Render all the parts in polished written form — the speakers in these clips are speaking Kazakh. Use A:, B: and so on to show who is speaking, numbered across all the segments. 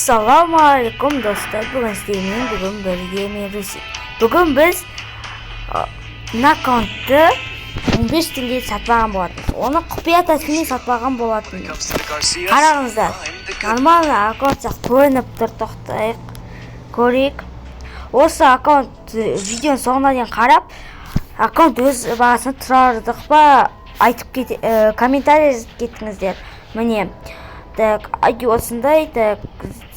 A: Ассалаумағалейкум, достар! Бүгін сіздермен бүгін бірге мен, Руси. Бүгін біз мына аккаунтты 15 теңгеге сатып алған болатынбыз. Оны құпия тәсілмен сатып алған болатынбыз. Қараңыздар, нормальный аккаунт сияқты көрініп тұр. Тоқтайық, көрейік. Осы аккаунт, видеоның соңына дейін қарап, аккаунт өз бағасына тұрарлық па, айтып кете, комментарий жазып кеттіңіздер. Міне, так, ID осындай, так,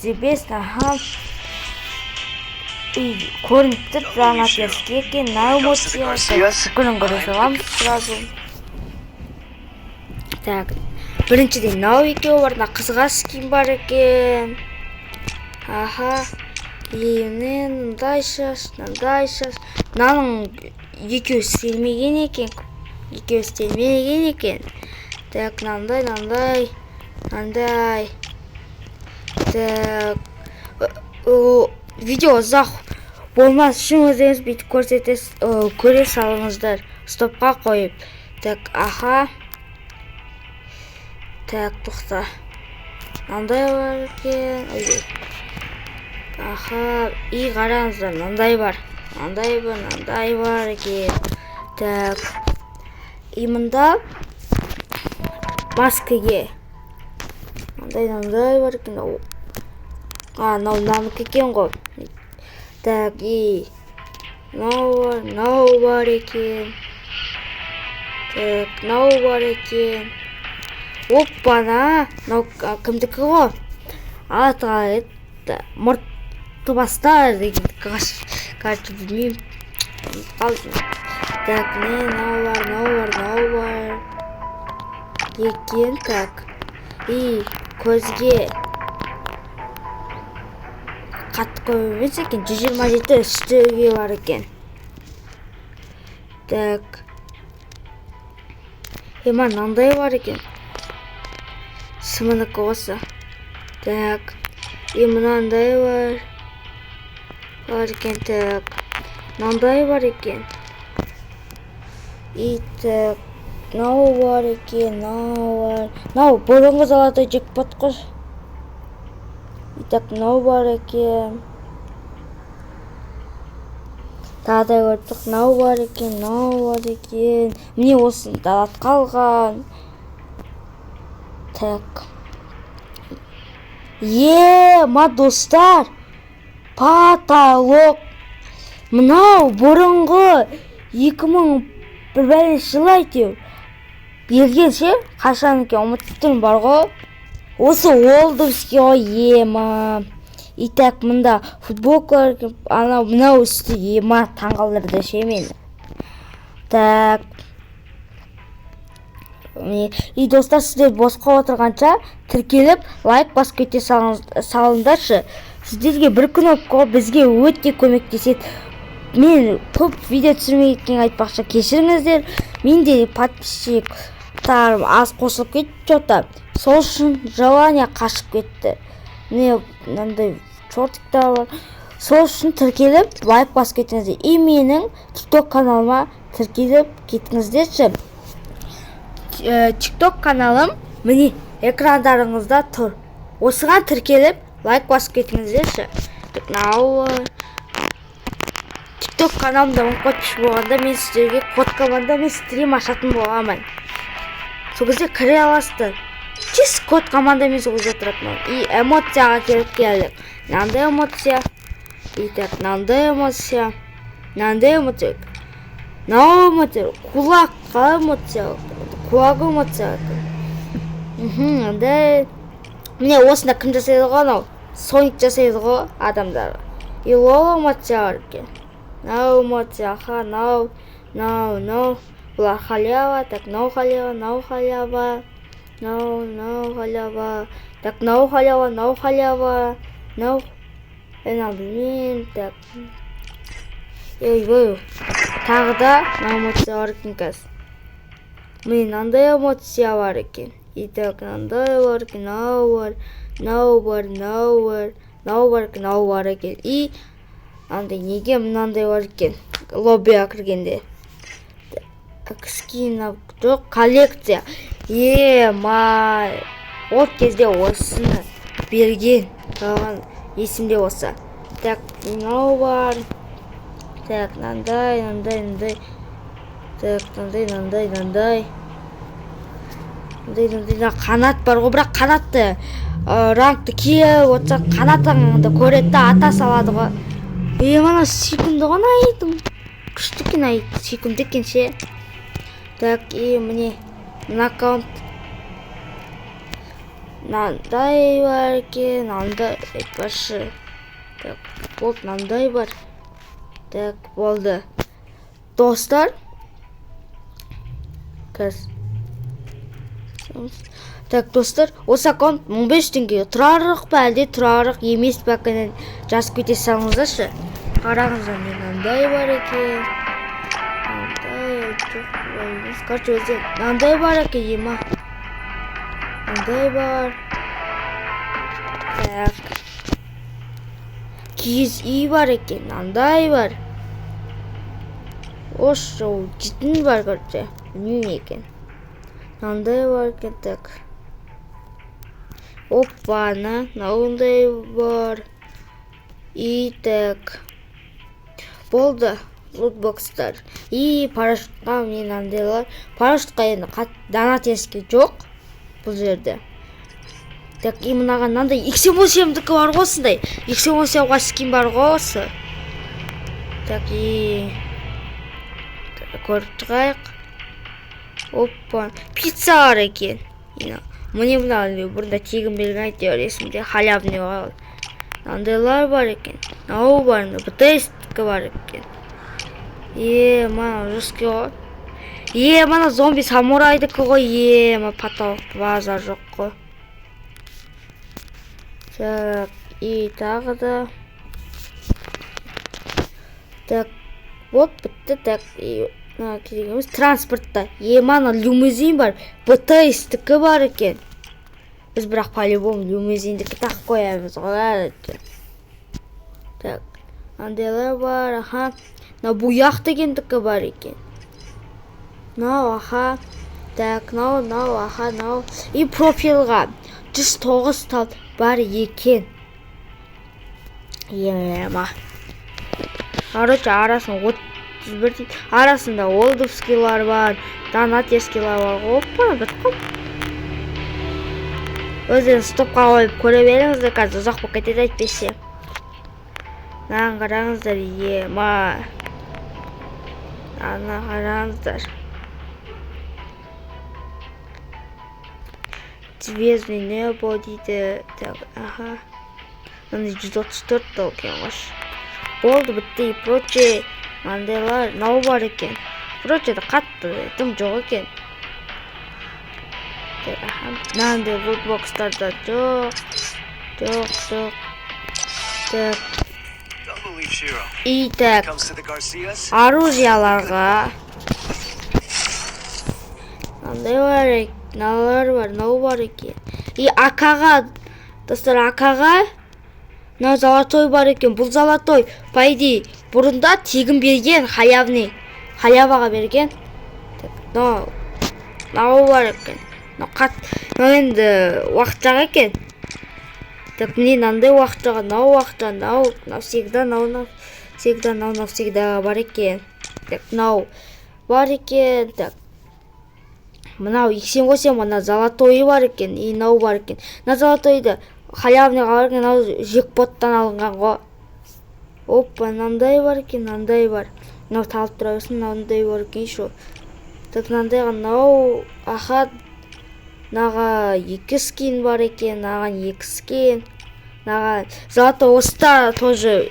A: The, ага. И көрініп тұр, гранатерский екен, на эмоция. Бүкілін көре саламыз сразу. Так, біріншіден, мынау екеуі бар, мына қызға скин бар екен. Аха. И міне, мындай шаш, мындай шаш. Мынаның екеуі істелмеген екен. Екеуі істелмеген екен. Так, мынандай, мынандай, мынандай. Так, видео ұзақ болмас үшін өздеріңіз бүйтіп көрсетесіз, көре салыңыздар, стопқа қойып. Так, аха. Так, тоқта. Мынандай бар екен. Ой. Аха, и қараңыздар, мынандай бар. Мынандай бар, мынандай бар екен. Так. И мында маскаге. Мынандай, мынандай бар екен. А, мынау мынанікі екен ғой. Так, и мынау бар, мынау бар екен. Так, мынау бар екен. Оппана, мынау кімдікі ғой? Аты қалай еді? Мұртты бастар деген. Короче, білмеймін. Ұмытып қалдым. Так, не, мынау бар, мынау бар, мынау бар екен. Так. И көзге қатты көп емес екен, 127 үстіге бар екен. Так, ема, мынандай бар екен, сымынікі осы. Так, и мынандай бар екен. Так, мынандай бар екен. И так, мынау бар екен, мынау бар, мынау бұрынғы золотой джекпот қой. И так, мынау бар екен, тағы да көріп тұрмық. Мынау бар екен, мынау бар екен. Міне, осы далат қалған. Так, е ма, достар, потолок. Мынау бұрынғы 2000 бір бәленші жылы әйтеуір берген ше, қашан екен, ұмытып тұрмын бар ғой. Осы олдовский ғой, ема. И так, мында футболкалар екен, анау мынау үсті, ема, таңғалдырды ше мені. Так, міне. И, достар, сіздер босқа отырғанша, тіркеліп, лайк басып кете салыңдаршы. Сіздерге бір кнопка ғой, бізге өте көмектеседі. Мен көп видео түсірмей кеткен, айтпақшы, кешіріңіздер. Менде подписчиктарым аз қосылып кетті че то, сол үшін желание қашып кетті. Міне, мынандай чертиктар бар. Сол үшін тіркеліп, лайк басып кетіңіздер. И менің ТикТок каналыма тіркеліп кетіңіздерші. ТикТок каналым, міне, экрандарыңызда тұр. Осыған тіркеліп, лайк басып кетіңіздерші. Мынау ТикТок каналымда 10 подписчик болғанда, мен сіздерге код командамен стрим ашатын боламын. Сол кезде кіре аласыздар. Чиз код командамен сол кезде тұратын. И эмоцияға келіп келдік. Мынандай эмоция. И так, мынандай эмоция, мынандай эмоция, мынау эмоция, құлаққа эмоция, құлақ эмоция. Мынандай. Міне, осында кім жасайды ғой? Анау Соник жасайды ғой адамдар. И лол эмоция бар екен. Мынау эмоция, аха, мынау, мынау, мынау. Бұлар халява. Так, мынау халява, мынау халява, мынау, мынау халява. Так, мынау халява, мынау халява, мынау, мынау білмеймін. Так, ойбой, тағы да мынау эмоция бар екен. Қазір, міне, мынандай эмоция бар екен. И так, мынандай бар екен, мынау бар, мынау бар, мынау бар, мынау бар екен, мынау бар екен. И андай неге мынандай бар екен? Лоббиға кіргенде. Так, скин жоқ, коллекция. Е ма, ол кезде осыны берген. Қалған есімде болса. Так, мынау бар. Так, мынандай, мынандай, мынандай. Так, мынандай, мынандай, мынандай. Мындай, мындай, мына қанат бар ғой, бірақ қанатты рангты киіп отырса, қанатыңды көреді да, ата салады ғой. Е, мына сүйкімді ғой мына, күшті екен ай, сүйкімді екен ше. Так, и міне мына аккаунт мынандай бар екен, мынандай, айтпашы. Так, болды, мынандай бар. Так, болды, достар, қазір. Так, достар, осы аккаунт 15 теңге тұрарлық па, әлде тұрарлық емес па екенін жазып кете салыңыздаршы. Қараңыздар, міне, мынандай бар екен, мынандай жоқ, бұлай емес. Короче, өзі мынандай бар екен, ема, мынандай бар. Так, киіз үй бар екен, мынандай бар, осы житін бар. Короче, білмеймін екен, мынандай бар екен. Так, опа, на мынандай бар. И так, болды, лутбокстар и парашютқа міне мынандайлар. Парашютқа енді донатерский жоқ бұл жерде. Так, и мынаған мынандай икс 8-дікі бар ғой, осындай икс 8-ға скин бар ғой осы. Так, и көріп тұрайық. Опа, пицца бар екен. Міне, мына бұрында тегін берген, әйтеуір есімде, халявный ғой. Мынандайлар бар екен, мынау бар, БТС-тікі бар екен. Е, мына жесткий ғой. Е, мына зомби самурайдікі ғой. Е, мына потолок, базар жоқ қой. Так, и тағы да. Так, вот, бітті. Так, и мына керек емес. Транспортта, е, мана лимузин бар, БТС-тікі бар екен. Біз бірақ по-любому лимузиндікі тағып қоямыз ғой әдетте. Так, андайлар бар. Аха, мынау буяқ дегендікі бар екен, мынау. Аха, так, мынау, мынау, аха, мынау. И профильға 109 тал бар екен. Ема, короче, арасында 31 дейді, арасында олдовскийлар бар, донатерскийлар бар ғой. Опа, бітіп қалды. Өздеріңіз стопқа қойып көре беріңіздер, қазір ұзақ болып кетеді әйтпесе. Мынаған қараңыздар, ема, ана қараңыздар, звездный небо дейді. Так, аха, мынандай 134 тал екен ғой. Болды, бітті. И прочее мынандайлар, мынау бар екен. Прочее қатты дым жоқ екен. Так, аха, мынандай лутбокстарда жоқ, жоқ, жоқ. Так.
B: Don't believe Shiro.
A: И так.
B: Comes to the Garcias.
A: Оружияларға мынандай бар, мыналар бар, мынау бар екен. И АК-ға, достар, АК-ға мынау золотой бар екен. Бұл золотой, по идее, бұрында тегін берген, халявный, халяваға берген. Так, мынау, мынау бар екен. Мынау мынау енді уақытшаға екен. Так, міне, мынандай уақытшаға, мынау уақытша, мынау навсегда, мынау навсегда, мынау навсегда бар екен. Так, мынау бар екен. Так, мынау икс 8, мына золотойы бар екен. И мынау бар екен. Мына золотойды халявныйға бар екен, мынау джекпоттан алынған ғой. Опа, мынандай бар екен, мынандай бар. Мынау талып тұра берсін. Мынандай бар екен еще. Так, мынандайға мынау. Аха, мынаға екі скин бар екен, мынаған екі скин, мынаған золотой. Осы тоже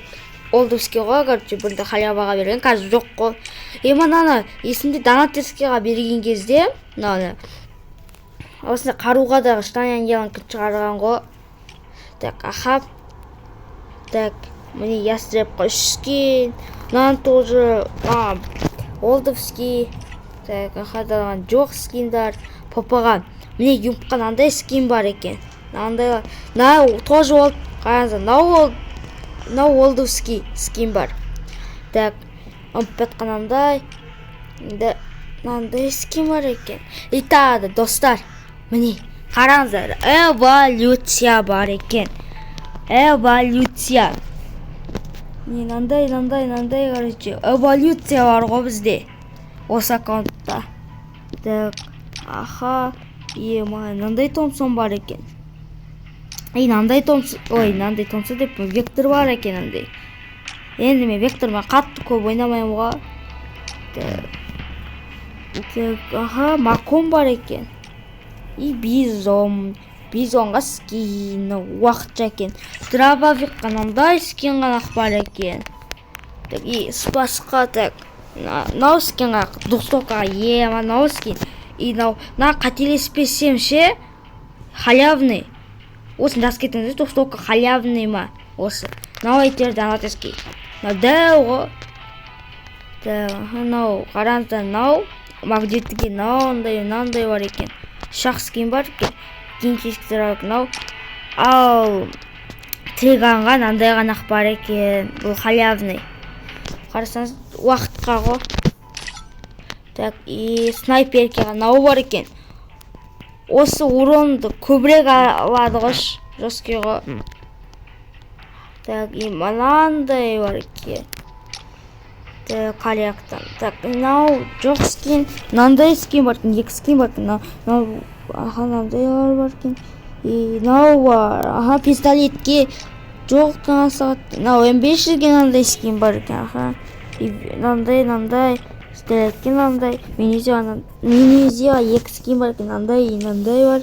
A: олдовский ғой. Короче, бұрында халяваға берген, қазір жоқ қой. И мынаны есімде, донатерскийға берген кезде мынаны осындай қаруға да штаны ангеланікі шығарған ғой. Так, аха, так, міне, ястребқа үш скин, мынаны тоже олдовский. Так, аха, жоқ скиндар. ПП-ға, міне, юмпқа мынандай скин бар екен, мынандай. Мынау тоже ол, қараңыздар, мынау ол, мынау олдовский скин бар. Так, МП-қа мынандай, енді мынандай скин бар екен. И тағы да, достар, міне, қараңыздар, эволюция бар екен. Эволюция. Не, мынандай, мынандай, мынандай, короче, эволюция бар ғой бізде осы аккаунтта. Так, аха, ема, мынандай Томпсон бар екен. И мынандай Томпсон, ой, мынандай Томпсон деп, Вектор бар екен андай. Енді мен Вектормен қатты көп ойнамаймын ғой. Так, так, аха, Макон бар екен. И Бизон. Бизонға скин уақытша екен. Дробовикқа мынандай скин ғана бар екен. Так, и спасқа, так, мынау скинға, двухстволкаға, е, мынау скин. И мынау, мына қателеспесем ше, халявный. Осыны жазып кетіңіздер, двухстволка халявный ма? Осы. Мынау әйтеуір донатовский. Мынау дәу ғой. Так, аха, мынау, қараңыздар, мынау магнитіге мынандай, мынандай бар екен. Шақ скин бар екен. Генетический мынау. Ал Триганға мынандай ғана бар екен. Бұл халявный. Қарасаңыз, уақытқа ғой. Так, и снайперкеға мынау бар екен. Осы уронды көбірек алады ғой, жесткий ғой. Так, и мынандай бар екен. Так, коллектор. Так, мынау жоқ скин. Мынандай скин бар екен, екі скин бар екен. Мынау, аха, мынандай бар екен. И мынау бар. Аха, пистолетке жоқ екен. Мынау М500-ге мынандай скин бар екен, аха. И мынандай, мынандай пистолетке мынандай, минизия екі скин бар екен, мынандай и мынандай бар.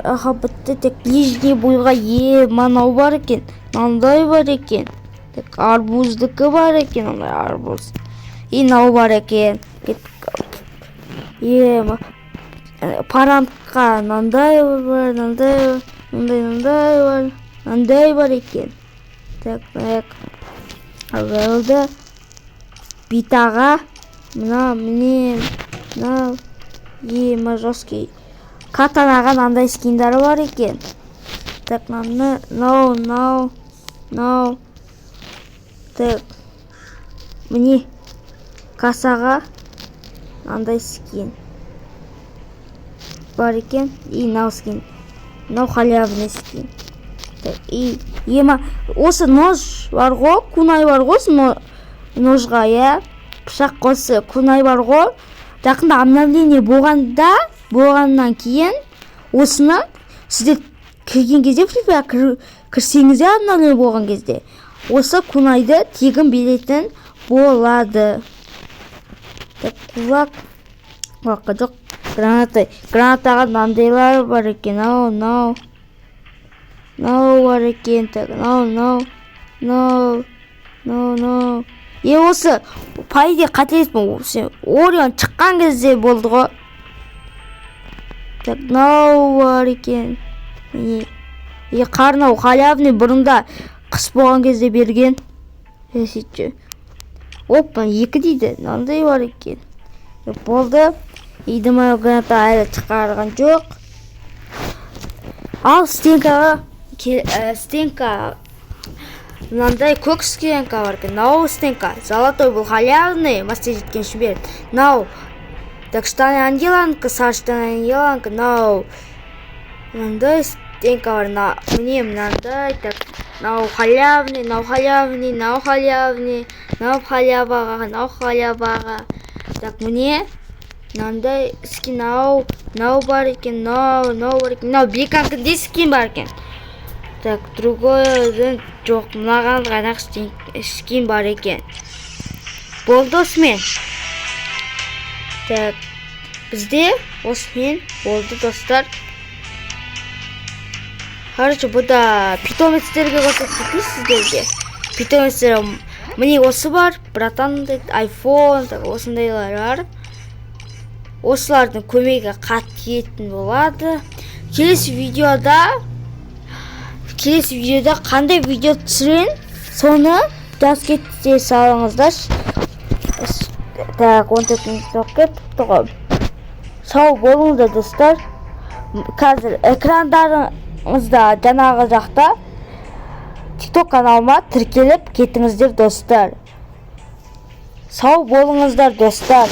A: Аха, бітті. Тек ближний бойға, е, мынау бар екен, мынандай бар екен. Так, арбуздікі бар екен, мынандай арбуз. И мынау бар екен. Кеттік. Е, парантқа мынандай бар, мынандай, мындай, мындай бар, мынандай бар екен. Так, так. Болды. Битаға мына, міне, мына, ема, жесткий. Катанаға мынандай скиндары бар екен. Так, мынаны, мынау, мынау, мынау. Так, міне, кассаға мынандай скин бар екен. И мынау скин. Мынау халявный скин. Так, и ема, осы нож бар ғой, кунай бар ғой, осы ножға, иә, пышақ осы кунай бар ғой. Жақында обновление болғанда, болғаннан кейін осыны сіздер кірген кезде, Free Fire кірсеңіздер, обновление болған кезде осы кунайды тегін беретін болады. Так, кулак, кулакқа жоқ. Граната, гранатаға мынандайлар бар екен. Мынау, мынау, мынау бар екен. Так, мынау, мынау, мынау, мынау, мынау. Е, осы, по идее, қателеспен, осы Орион шыққан кезде болды ғой. Так, мынау бар екен, міне. Е, қарнау халявный, бұрында қыс болған кезде берген. Е, сөйтші, опа, екі дейді, мынандай бар екен. Е, болды. И дымовой граната әлі шығарған жоқ. Ал стенкаға стенка, мынандай көк стенка бар екен. Мынау стенка золотой, бұл халявный, мастер жеткен үшін береді. Мынау, так, штаны ангеланікі, сары штаны ангеланікі. Мынау мынандай стенка бар, мына, міне, мынандай. Так, мынау халявный, мынау халявный, мынау халявный, мынау халяваға, мынау халяваға. Так, міне, мынандай скин, мынау, мынау бар екен, мынау, мынау бар екен. Мынау беканкінде скин бар екен. Так, другой жоқ, мынаған ғана скин бар екен. Болды осымен. Так, бізде осымен болды, достар. Короче, бұда питомецтерге көрсетіп сіздерге. Питомецтер, міне, осы бар, братан дейді, айфон, так, осындайлар бар. Осылардың көмегі қатты тиетін болады. Келесі видеода қандай видео түсірейін, соны жазып кете салыңыздаршы. Так, 14 минут болып кетіпті ғой. Сау болыңыздар, достар. Қазір экрандарыңызда жаңағы жақта TikTok каналыма тіркеліп кетіңіздер, достар. Сау болыңыздар, достар.